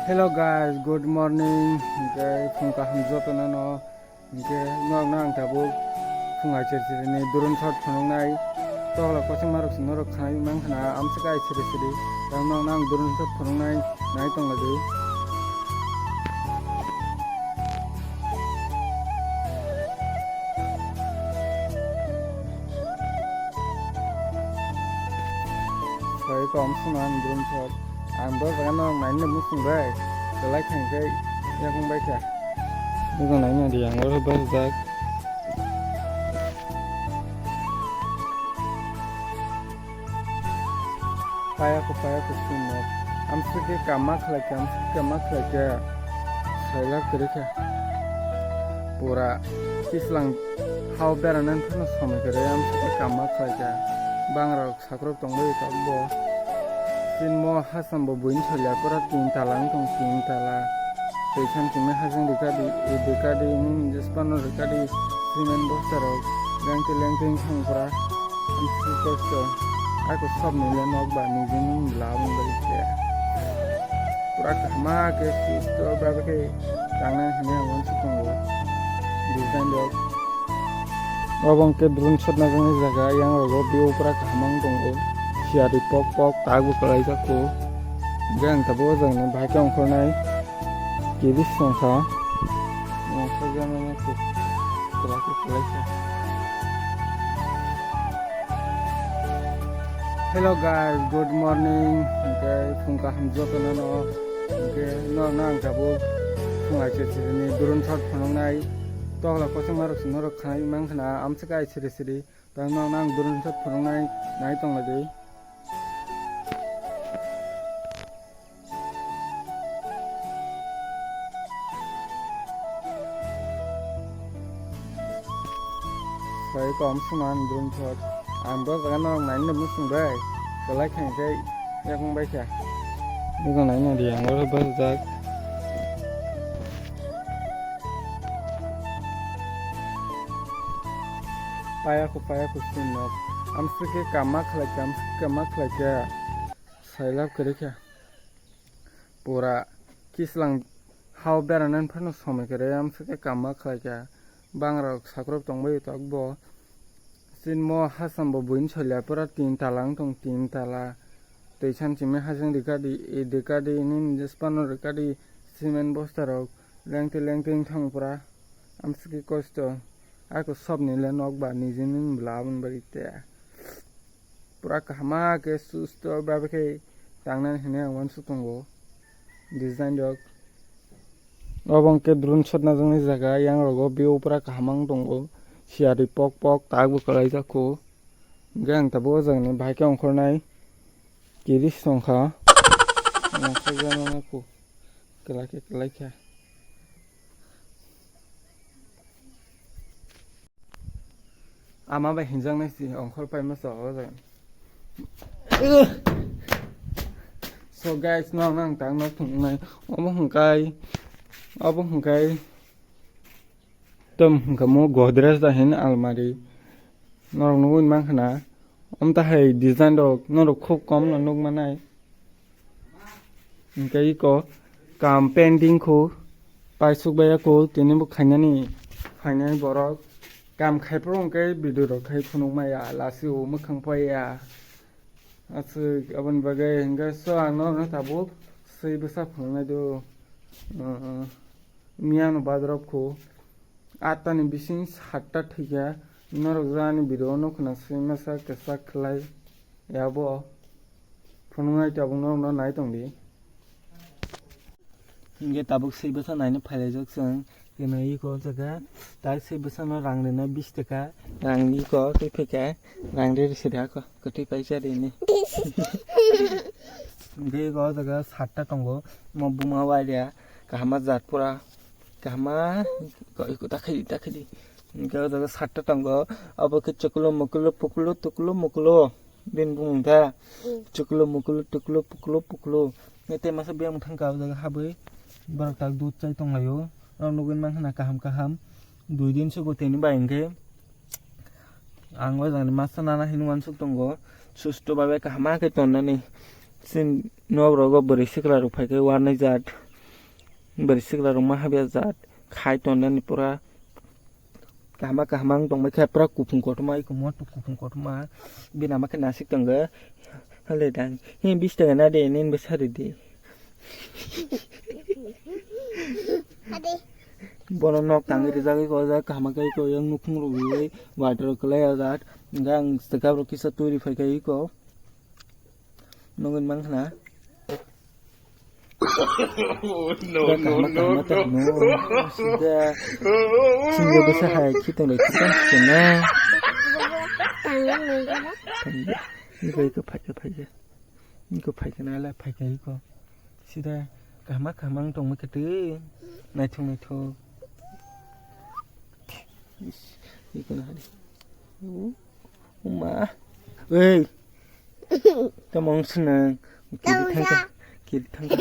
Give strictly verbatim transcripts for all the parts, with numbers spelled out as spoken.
Hello guys, good morning. Hwnkhe phung kaham jotono no. Hwnkhe norokno ang tabuk phung hai cherchiri ni drone shot phunuknai. Tokla kochima rok se norok khnai mankha na amswk hai siri siri. Tamo norokno ang drone shot phunuknai nai tonglaidi. Sai kom swnam drone shot. Ang bo jaga no naina muchung bai. Belai khang khe yakung bai kha. Nokno naina di ang oro bwsajak. Paya ko, paya ko, swnam. Amswk khe kamma khlai kha, amswk khe kamma khlai kha. Sailak kwrwi kha. Pura kislang hao berana phano somoi kwrwi, amswk khe kamma khlai kha. Bangrok sakrok tongwi tok bo. Chini mo Hasam bo buini solia pura tin tala wng tong, tin tala. Tei samsini hajeng rikadi, e rikadi, nini jespano rikadi, cement bosta rok lengte lengte wng thang pura. Amswk kosto. Ako sobni le nok ba nijini bwla wng bai khe. Pura kahma khe susto babe khe tangnai hinwi ang uansuk tongo. Design rok. Obo hwnkhe drone shot najagni jaga, yang rogo view pura kaham wng tongo. Siyari pok pok tak bo kwlai jak kho. Hwnkhe ang tabuk o jagani bahai khe ongkhornai. Kiri songkha. Ongkhorjaknai kho. Kwlai khe kwlai kha. Hello guys, good morning. Hwnkhe phung kaham jotono no. Hwnkhe norokno ang tabuk phung hai cherchiri ni drone shot phunuknai. Tokla kochima rok se norok khnai mankha na amswk hai siri siri. Tamo norokno ang drone shot phunuknai nai tonglaidi. Sai kom swnam drone shot. Ang bo jaga no naina muchung bai. Kwlai khang khe yakung bai kha. Nokno naina di ang oro bwsajak. Paya ko, paya ko, swnam. Amswk khe kamma khlai kha, amswk khe kamma khlai kha. Sailak kwrwi kha. Pura kislang hao berana phano somoi kwrwi, amswk khe kamma khlai kha. Bangrok sakrok tongbai tok bo. Chini mo Hasam bo buini solia pura tin tala wng tong, tin tala. Tei samsini hajeng rikadi, e rikadi, nini jespano rikadi, cement bosta rok lengte lengte wng thang pura. Amswk khe kosto. Ako sobni le nok ba nijini bwla wng bai te. Pura kahama khe susto babe khe tangnani hinwi ang uansuk tongo. Design rok. Obo hwnkhe drone shot najaknai jaga, yang rogo view pura kaham wng tongo. Siyari pok pok tak bo kwlai jak kho. Hwnkhe ang tabuk o jagani bahai khe ongkhornai kiri songkha. Ongkhorjaknai kho. Kwlai khe kwlai kha. Ama bai hinjaknai si ongkhor paima sa o jaga. So guys, no nang tang no thungnai. Obo hwnkhe, obo hwnkhe tom hwnkhe mo Godrej da hin almari. Norok nugwi mankha na. Amta hai design rok norok khub kom no nukmanai. Hwnkhe iko kam pending kho, paisuk baiya kho, tini bo khainani, khainani borok. Kam khaiphuru hwnkhe video rok khai phunuk maya, lasi o mwkhang paiya. Aswk aboni bagwi hwnkhe so ang norokno tabuk swi bwsa phunuknai do. Miyano badarok kho. Atta ni bising satta thwikha. Norok jani video no khna swi masa kwchak khlai. Yabo phunuknai tabuk norokno nai tongdi. Hingke tabuk swi bwsa naina phailaijak chwng. Keno iko jaga tak swi bwsano rang rina bish taka. Rang iko twi phaikha. Rang ri sida ko kwtwi paisa rini. Hingke iko jaga satta tongo. Mo buma waria kahama jat pura. Kahama iko, iko takhai takhai di. Hingke o jaga satta tongo. Abo khe chuklo muklo puklo tuklo muklo. Bini bumung ta. Mm. Chuklo muklo tuklo puklo puklo. Nete masa biyang thangka o jaga habwi. Borok tak dud chai tonglaio. Rok nugwi mankha na kaham kaham. Dui din sugo tini bai hwnkhe. Ang o jagani masa nana hinwi uansuk tongo. Susto babe kaham khe tonnani. Chini nok rogo bwrwi sikla rok phaikhe uanai jat. Bwrwi sikla rok ma habya jat khai tonnani pura kahma kahma wng tongbai khe pura kuphung kotorma iko moto kuphung kotorma bini ama khe nasik tongo hale dang he bish taka na de nini bo sari di. Bono nok tangwi rijak iko o jaga kahma khe iko yang nukhung rok riwi water rok kwlai o jat hwnkhe ang swkang rok kisa twi rifai khe iko. Nugwi mankha na? No, no, no, no. Sida. Sida bwsa hai khitong lai khitong khitong na. Niko iko phaikha phaikha. Niko phaikha na la phaikha iko. Sida kahma kahma wng tongma khe twi. Naithok naithok. Is, iko na hari. Uma. Wei. Tamo wng swnang. Kiri thangka. Kiri thangka.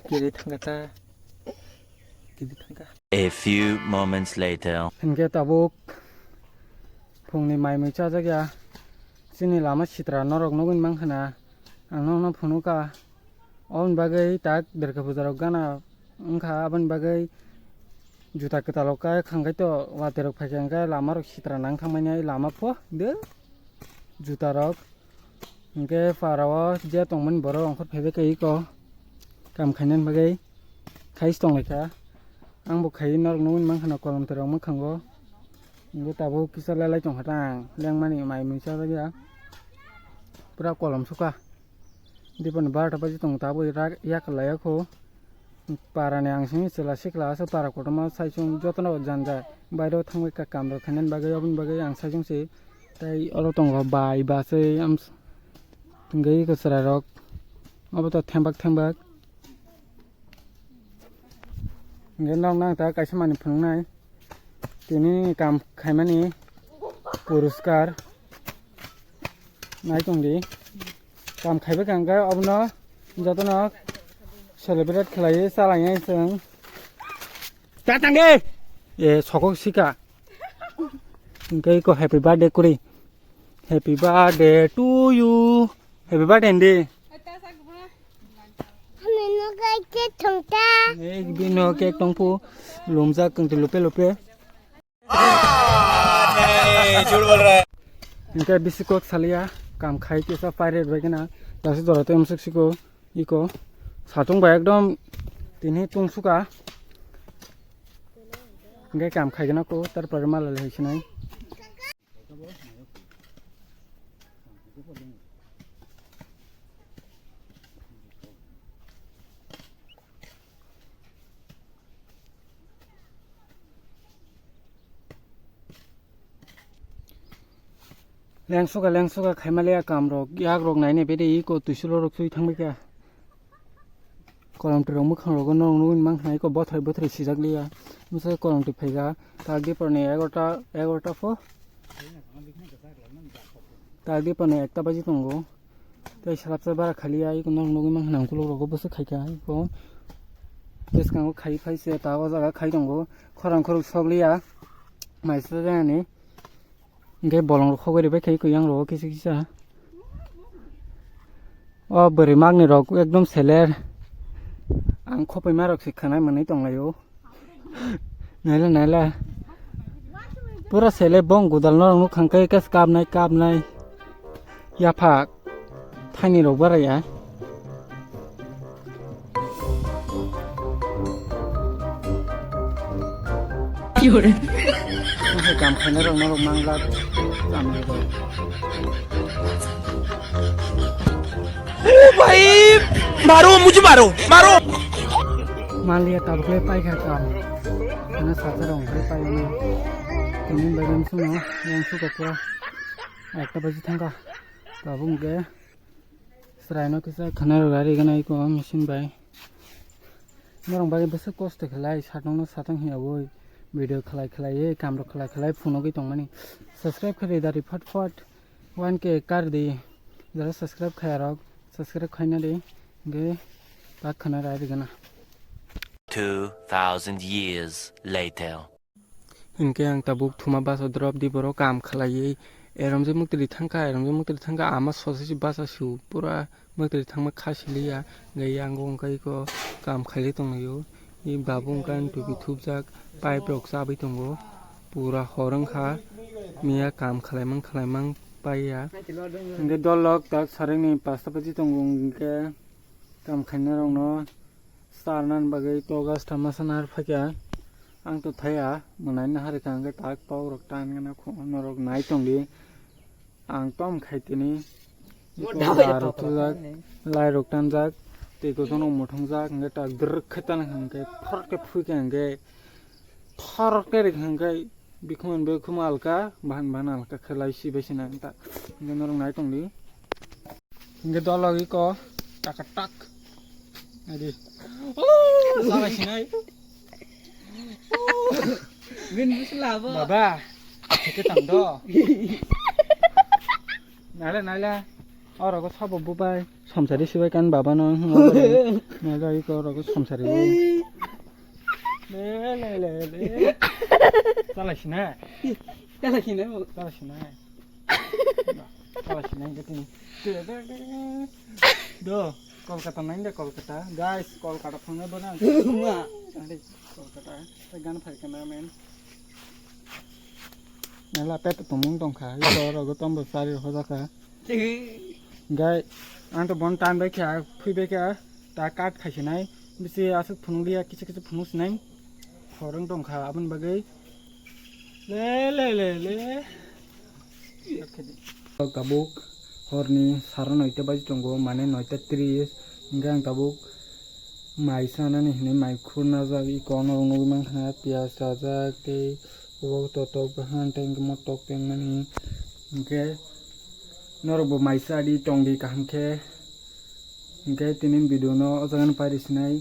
Kiri thangka ta. Kiri thangka. A few moments later. Hinkhe tabuk phungni mai mui chajak ya. Chini lama sitra norok nugwi mankha na. Ang nokno phunukha. Oboni bagwi tak derka puja rok gana wngkha, aboni bagwi juta kwtal rok kha, khangkhe to watwi rok phaikha hwnkhe lama rok sitra nang thangmani lama pho de juta rok hwnkhe para o je tongmani borok ongkhor phaibai khe iko kam khainani bagwi khai se tonglaikha. Ang bo khai norok nugwi mankha na kolom twrwk mwkhango hwnkhe tabuk kisa lelai tongkha ta ang lengmani mai mui chajak ya pura kolom sukha. Dipani barota baji tongo tabuk yak laiyakho. Parani ang simi chwla sikla aswk para kotorma saichung jotono janja bairo thangwi ka-, kamrok khainani bagwi oboni bagwi ang saichung se tei oro tongo bai bachwi ams-, tongwi eko chwrairok obo to thembak thembak. Hwnkhe nok nang ta kaisa manwi phunuknai. Tini kam khaimani puriskar nai tongdi. Kam khaibai kha hwnkhe obono jotono celebrate khlaiwi chalangya chwng. Ta tangdi. E sokok sika. Hwnkhe iko happy birthday kwrwi. Happy birthday to you. Happy birthday hindi. Hamino kai ke thongta. Ek bino cake tongpu lumjak kengti lupe lupe. Hingke bisi kok salia kam khai kisa pirate bai gana dasi dora tem sik siko iko satung bai ekdom tini tung suka hingke kam khai gana ko tar pore mala le sinai. Lengsuka lengsuka khaimaliya kamrok yakrok nainai bede iko tuisulo rok twi thangbaikha. Kolomtwi rok mwkhang rogo norok nugwi mankha iko bothrai bothrai sijak liya. Bwsai kolomtwi phaikha tak diporni egarota egarota pho. Tak diporni ekta baji tongo. Tei salabsa bara khaliya iko norok nugwi mankha nang kuluk rogo bwswk khaikha iko. Bwskango khai phaise ta o jaga khai tongo khorang khorok sok liya. Maisa jani. Hingke bolong rok khogoi ribai khe kwchang rogo kisa kisa. O bwrwi magni rok ekdom seler. Ang khopai ma rok se khwnai mwnwi tong laio. Naila naila. Pura seler bong gudal norok nuk khang khe kas kapnai kapnai. Yaphak. Thaini rok bara ya. Ki hore? Nokha kam khaina rok norok mangla. Kam ni rok. ओ भाई, मारो, मुझे मारो, मारो। Maliya tabuk le paikha kam. Ano sasa rok le pai ano. Tini bagam suno yang suka pura. Ekta baji thangka. Tabuk hingke. Chwraino kisa khwnarok rari gana iko machine bai. Norok bagwi bwswk kosto khlai satongno satong hiyawi video khlai khlaiwi kamrok khlai khlai phunugwi tongmani. Subscribe khe rida ri phat phat one K kar di. Jara subscribe khayarok subscribe khaina di. Hingke tak khwna rari gana. Two thousand years later. Hinkhe ang tabuk thuma bus o drop di borok kam khlaiwi. Eromjak muktwi thangkha, eromjak muktwi thangkha, ama sosa se bus o su pura muktwi thangma kha siliya. Hingke yang o hingke eko kam khailai tonglaio. I babu wngkha tupi thupjak, pipe rok chabwi tongo, pura hor wngkha, miya kam khwlaimang khwlaimang paiya. Hingke dolok tak saringni pasta baji tongo, hingke kam khainai rokno sarnani bagwi togas tama sana har phaikha. Ang to thaya, mwnai no harikha, hingke tak tok rok tan gana khu norok nai tongdi. Ang tom khai tini. Mo Iko dawai lar to rok thajak, lai rok tanjak, tei kotorno muthungjak, hingke tak drwk khe tan hingke phar khe phui khe hingke thar khe rik hingke bikhumani bikhum alka, bahan bahan alka khe lai si bai sina ta. Hingke norok nai tongdi. Hingke dolok iko taka tak. Adi. Oh, sabai sinai. Min bisi labo. Baba, theke tang do. Naila, naila. Oro go sabo bubai. Samsari sibai kan baba no. Naila iko oro go samsari. Le, le, le, le. Chala sinai. Chala sinai mo. Chala sinai. Chala sinai ke tini. Do, Kolkata nai de Kolkata. Guys, Kolkata thangna bana. Ma. Ade, Kolkata. Te gan phai kana men. Nala pet tumung tongkha. Iko rogo tombo sari hojaka. Gai, ang to bon tan bai kha, phui bai kha, ta kat khai sinai, bisi asuk phunuk liya, kisa kisa phunuk sinai, horong tong kha, aboni bagwi, le, le, le, le. Tabuk horni sara noita baji tongo, mane noita tris, hingke ang tabuk mai sanani hinui mai khurna jak, iko norok nugui mankha, piyaj rajak tei. Obo to tok bahan tei hwnkhe mo tok tengmani. Hwnkhe norokbo mai cha di tong di kaham khe. Hwnkhe tini video no o jaga no pairi sinai.